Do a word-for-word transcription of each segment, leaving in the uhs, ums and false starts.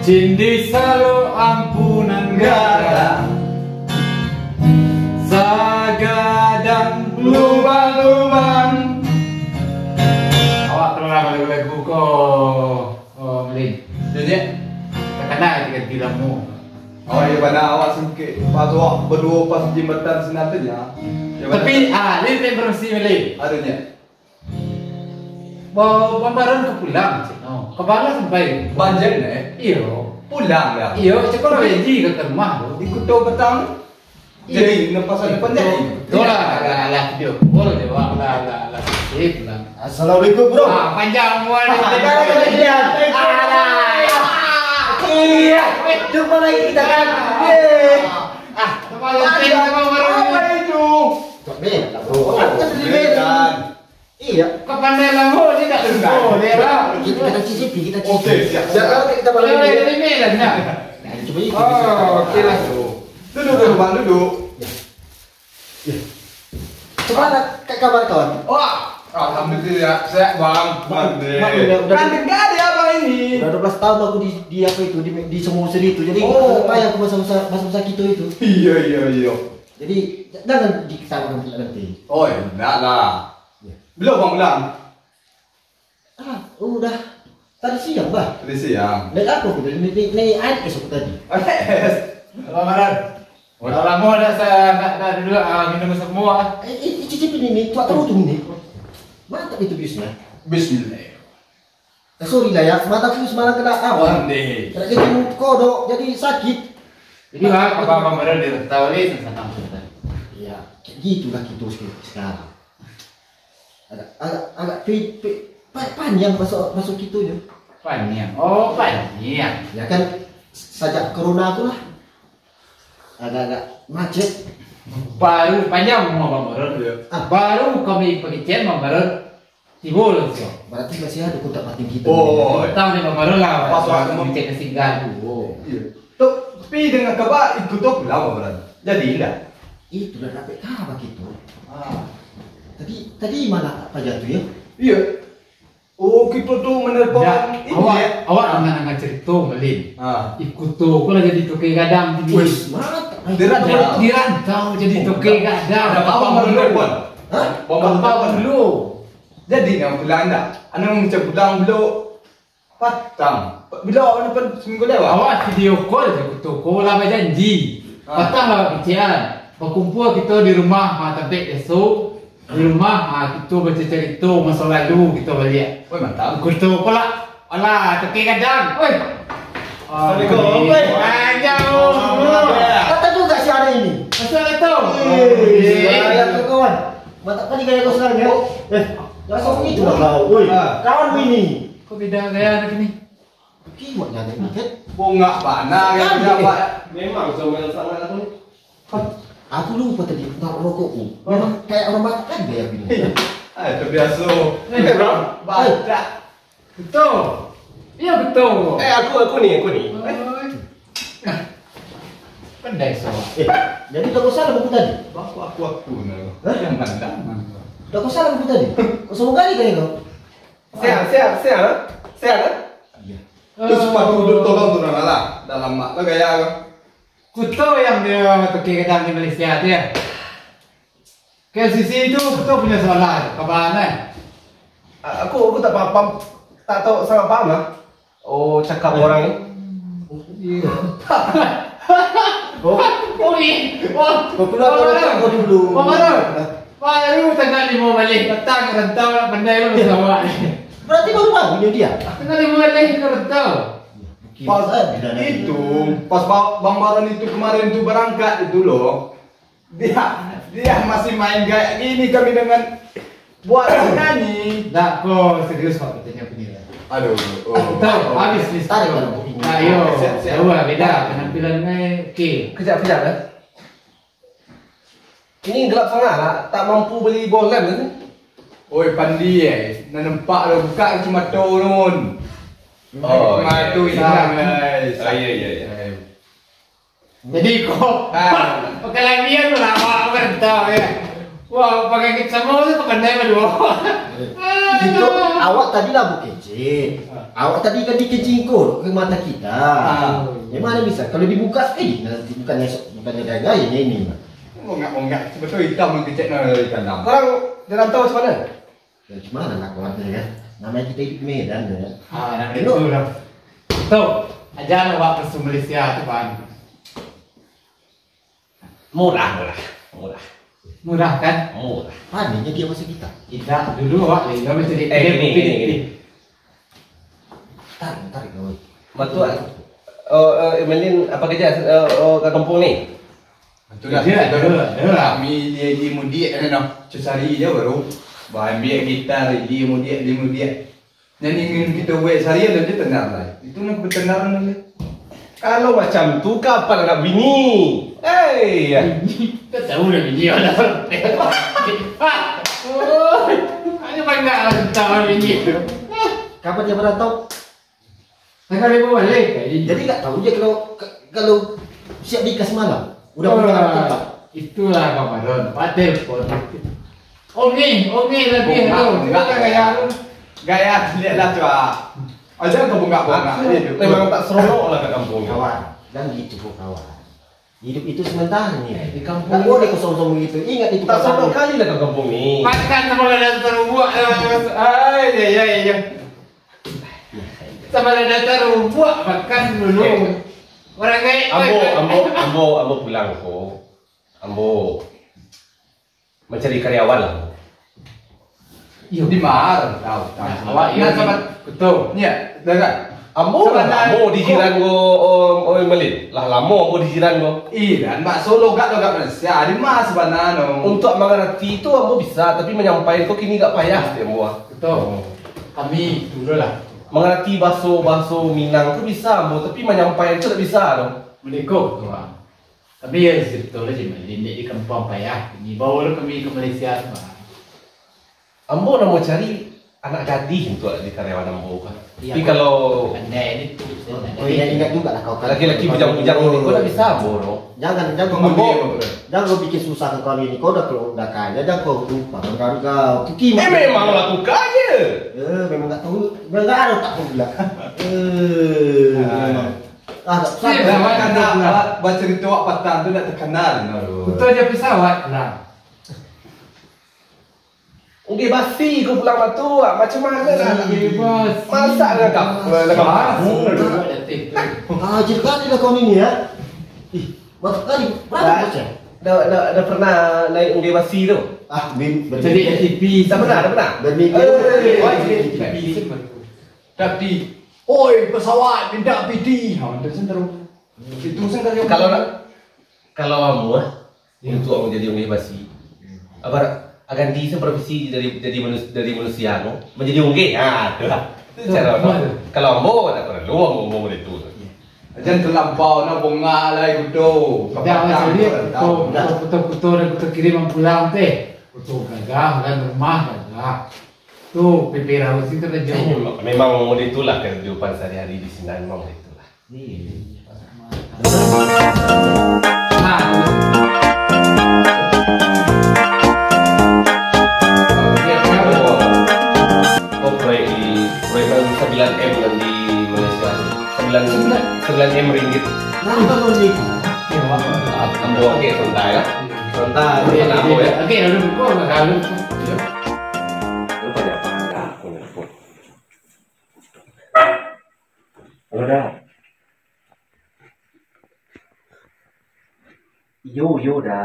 Cindi salo ampunan gadang, sagadang lubang-lubang. Awak tahu lah lagu-lagu ko, oh, Melin. Jadi, takana ketika di lamu. Oh, iyo, bana awak sungkek. Pas awak baduo pas jambatan sinan tu, nyo. Iyo, bana. Tapi, ah, Lin, Lin, beremisi, Melin. Adonyo. Ba-, Bang Baron ka pulang, cek. Oh, ka bana sampai? Banjir, eh? Iyo. Pulang dah. Iyo, cek, kalau Benji ka, ka rumah tu. Di Kuto Batang. Iyo. Jadi, lepasan depan jadi. Betul lah, alah, alah, video call je, wah, alah, alah, alah, sip lah. Assalamualaikum, bro. Ah, panjang umur ni. Alah. Iya, jumpa lagi kita kan. Yeay. Ah, apa itu? Tak beda, bro. Kan beda. Iya. Kau pandai lah, bro. Dia tak dengar. Oh, dia lah. Kita, kita cicipi, kita cicipi. Oke, siap. Siap, nanti kita balik. Kalau ada email lah, nah. Nah, coba itu. Oh, oke lah. Duduk dulu, Bang, duduk. Ya. Ya. Gimana ka-, kabar, kawan? Wah, alhamdulillah, sehat, Bang. Bang, Bang, deh. Bang, udah, udah. Kan dekat ya, Bang, ini. Udah dua belas tahun aku di, di apa itu, di, di Samosir itu. Jadi, oh, payah aku masa-masa, masa-masa kita itu. Iya, iya, iya. Jadi, j-, jangan diketawakan pula nanti. Oh, enggak lah. Ya. Belum, Bang, belum. Ah, udah. Tadi siang, bah. Tadi siang. Naik apa tu? Naik, naik, naik A L S aku tadi. A L S? Abang Maran. Waduh. Lama dah sa-, nak, nak duduk, ah, minum semua. Eh, eh, eh, cicipin ini. Tuak tahu tu ini. Mantap itu bisnya. Bismillah. Eh, sorry lah ya, mata aku semalam kena apa? Ondeh. Kena kejut kodok, jadi sakit. Jadi, wah, apa Abang Maran di rantau ni, sanang-sanang. Iya, kayak gitulah kita sek-, sekarang. Agak, agak, agak pe-, pe-, pa-, panjang masuk, masuk kita je. Panjang. Oh, panjang. Ya kan, sajak corona tu lah. Agak-agak macet. Baru panjang rumah Bang Baron. Iya. Ah. Baru kami pengecekan Bang Baron. Tibo lah, Bang. Berarti masih ada kontak batin kita. Oh. Tahu ni Bang Baron lah. Pas waktu mengecekan singgah tu. Oh. Iya. Tu, tapi dengan kabar ikut tu pulang, Bang Baron. Jadi indah. Itulah dapat kabar kita. Ah. Tadi, tadi malam apa jatuh ya? Iya. Oh, kita tu menelepon ini, awak, ya? Awak jangan angah cerita, Melin. Ah. Ikuto ko lah jadi tukang gadang tadi. Wes, mantap. Di rantau. Di rantau jadi tukang gadang. Ada apa, Bang Baron? Hah? Bang Baron. Apa dulu? Jadi, nak pulang dah? Anak macam pulang dulu. Patang. Bila awak nampak seminggu lewat? Awak video call je, Kuto. Ko lah bajanji. Ah. Patang lah awak kecekan. Bakumpul kito di rumah, ha, tampek biaso. Di rumah, ha, kito bacarito maso lalu kito baliak. Woi, mantap. Kuto ko lah. Alah, tapi kadang. Woi. Assalamualaikum. Woi. Panjang umur. Kata juga si Ari ini. Assalamualaikum. Eh, ya, kawan. Mantap kali gaya kau sekarang, ya. Eh, jangan sok begitu lah kau. Woi. Ah. Kawan ini. Kok beda gaya anak ini? Kiwak nyanyi ni, kan? Bongak bana kan, pejabat. Memang comel sangat aku ni. Aku lupa tadi, nak rokokku. Memang kayak orang Batak kan gaya aku ni. Iya. Ah, terbiasa. Eh, bro. Batak. Betul. Iya, betul. Eh, aku, aku ni, aku ni. Oi. Pandai sawak. Eh, jadi tak usah lah buku tadi. Bapak aku, aku ni. Hah? Yang pandang. Tak usah lah buku tadi. Kau sama kali kayak kau. Sehat, sehat, sehat, ha? Sehat, ha? Iya. Tu sepatu duduk tolong tu, Nana, lah. Dah lama lah gaya kau. Kuto yang dia tukang gadang di Malaysia tu, ya? K L C C tu, kuto punya salah, kabar, eh? A-, aku, aku tak paham, paham, tak tahu salah paham lah. Oh, cakap orang ni. Iya. Oh. Oh, ni. Wah. Kau keluar, kau keluar dulu. Bang Marul. Baru tangah limo baleh, patang rantau nak pandai lu sama. Berarti baru-baru ni dia? Tangah limo baleh ka rantau. Pas itu, pas ba-, Bang Baron itu kemarin tu berangkat itu loh. Dia, dia masih main kayak gini kami dengan buat nyanyi. Dah, kau serius, Pak, bertanya apa ni, lah? Aduh, oh. Tahu, habis ni. Tarik dalam kopi ni. Ayo, siap, siap. Jauh lah, beda penampilan ni. Okey. Kejap, kejap, eh. Ini gelap sangat lah, tak mampu beli bola lem kan? Oi, Pandi, eh. Nak nampak lo buka kacamat tu nun. Oh, iya. Kacamat tu hilang, guys. Oh, iya, iya, iya. Eh. Jadi, kok, ah, perkelahian tu lama berentah, ya. Wah, pakai kacamata tu pandai berdua. Itu awak tadi lah bukecek. Awak tadi kan dikecek ko ke mata kita. Ah. Memang ada bisa. Kalau dibuka sekali, nanti bukannya sok, bukannya gaya ini. Mongak-mongak, betul hitam mengkecek nak dari dalam. Orang di rantau macam mana? Ya, macam mana nak kuatnya kan? Namanya kita hidup di Medan ya. Ah, nak Tengok. Betul lah. Tuh, aja lah awak ke Malaysia tu, Pan. Murah, murah, murah. Murah, kan? Murah. Pandainya dia masa kita. Kita dulu awak lilo mencari Eh, gini, gini, gini. Tarik, tarik, oi. Batua. Oh, eh, Melin, apa kerja? Eh, oh, ke kampung ni? Betul lah. Kerja, ada, ada lah. Kami dia di mudik, ada noh. Cari je baru. Bahan biak gitar, di mudik, di mudik. Nyanyi dengan kita buat seharian aja tenar lah. Itu nak bertenar nanti. Kalau macam tu, kapan anak bini? Hei, ya. Tak tahu dah bini mana. Ah, oh, hanya pandai lah tentang bini. Kapan dia merantau? Tanggal lima balik. Jadi tak tahu je kalau, kalau siap nikah semalam. Udah punya tempat. Itulah Abang Baron, Pak Telpon. Oke, oke, lagi Bongkak, hello. Bongkak. Cuba gaya lu. Gaya, lihatlah, cuba. Aja kau bongkak-bongkak Aku aja, Cuk. Memang tak seronok lah kat kampung ni. Kawan, jangan gitu, kawan. Hidup itu sementara ni. Eh, di kampung Tak ni boleh kosong-kosong begitu. Ingat itu, kawan. Tak seronok kali lah kat kampung ni. Makan sama lah dah terubuk, eh, Mas. Ai, ya, ya, ya, ya. Sama lah dah terubuk, makan dulu. Eh. Orang gaek, Ambo, oi, ambo, ambo, ambo pulang ko. Ambo mancari karyawan lah. Iyo. Di mar, tahu, tahu. Nah, awak iyo Nah, ni. Sabar. Betul. Nya, dah kan? Ambo Sabar, lah lamo dah. Di jiran ko, om, oi Melin. Lah lamo ambo di jiran ko. Ih, dan bakso logak-logak Malaysia. Di mar sabana no. Untuk mangarati tu ambo bisa, tapi manyampaian ko kini gak payah ti ambo ah. Betul. Oh. Kami dulu lah. Mangarati baso-baso Minang tu bisa ambo, tapi manyampaian tu tak bisa tu. Mendekok tu ah. Tapi ya, betul lah, Cik Malin, dek di kampuang payah. Ni bawa lo kami ke Malaysia tu, Bang. Ambo nak mau cari anak gadih untuk jadi karyawan ambo, kan. Iya, Tapi Bang. Kalau Pandai ni tu, saya nak Oh, jadi. Iya, ingat juga lah kau kan. Laki-laki bujang-bujang ni, kau tak bisa ambo, no. Jangan, jangan Tunggu kau, dia, Bang. Jangan kau bikin susah kau ni. Kau dah keluar, dah kaya, jangan kau lupa, kan kau. Tuki Eh, memang lah tukar je. Eh, memang tak tahu. Memang tak ada tak tahu pula. Eh, Ah. memang. Ah, tak Iya, usah. Jangan Bang. Kena ba-, bacerita awak patang tu nak terkenal, no. Betul je pesawat pulang. Ungkeh basi ko pulang batu, ah. Macam mana nak? Ungkeh basi. Masak dengan kap-, dengan Basi. Tahu. Duduk kat atas tu. Ah, cerita ni lah kau ni, ya. Ih, batuk kali. Berapa Dah, bocah? Dah, dah, dah pernah naik ungkeh basi tu? Ah, bin, Jadi bermimpi. F T P. Dah pernah, dah pernah? Bermimpi. Eh, F T P. Tapi, oi, pesawat, minta P T. Ha, macam tu. Itu sen kali Kalau nak, kalau ambo lah, Ya. Untuk ambo jadi ungkeh basi. Apa, ganti sen profesi dari, dari manus-, dari manusia tu, manjadi ungkeh. Ha, tu lah. Tu Tu, cara tu. Kalau ambo, tak perlu ambo, ambo model tu. Ya. Jan terlampau nak bongak lah itu tu. Dah, Kapatang jadi, tu, rantau. Kuto, kuto, kuto, kuto, kuto kirim pulang teh. Kuto gagah, kan rumah gagah. Tu, P P Raus itu kerja. Memang, memang model itulah kehidupan sehari-hari di sinan, memang model itulah. Iya. Nah, Oh, proyek di, proyek yang sembilan M yang di Malaysia. Sembilan, sembilan M ringgit. Berapa kau ni? Ambo, oke, santai lah. Santai. Oke, oke, oke, lalu buka, lalu. Iya. Lu pada apa? Enggak, aku nelpon. Halo, Da. Iyo, iyo, Da.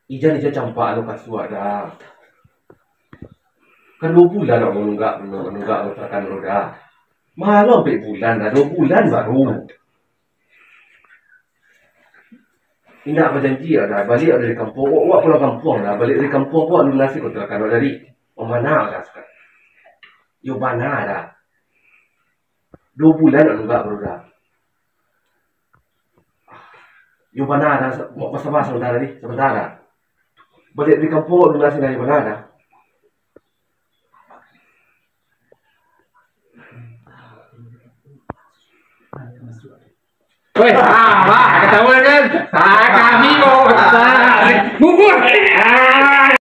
Ijan, ijan campak anu kasuak, Da. Kan duo bulan awak manunggak, manunggak kontrakan tu, Da. Malam ampek bulan, Da. Duo bulan baru. Indak bajanji, Da. Baliak dari kampuang. Awak, awak pulang kampuang, Da. Baliak dari kampuang, awak lunasi kontrakan awak tadi. Bana, Da, sakarang. Iyo bana, Da. Duo bulan nak nunggak baru, Da. Iyo bana, Da. Sa-, basaba sabanta tadi. Sabanta, Da. Baliak dari kampuang, awak lunasi, Da. Iyo bana, Da. Weh, ah, bah, ketawa kan? Ah, kami mau, ah, bubur. Ah,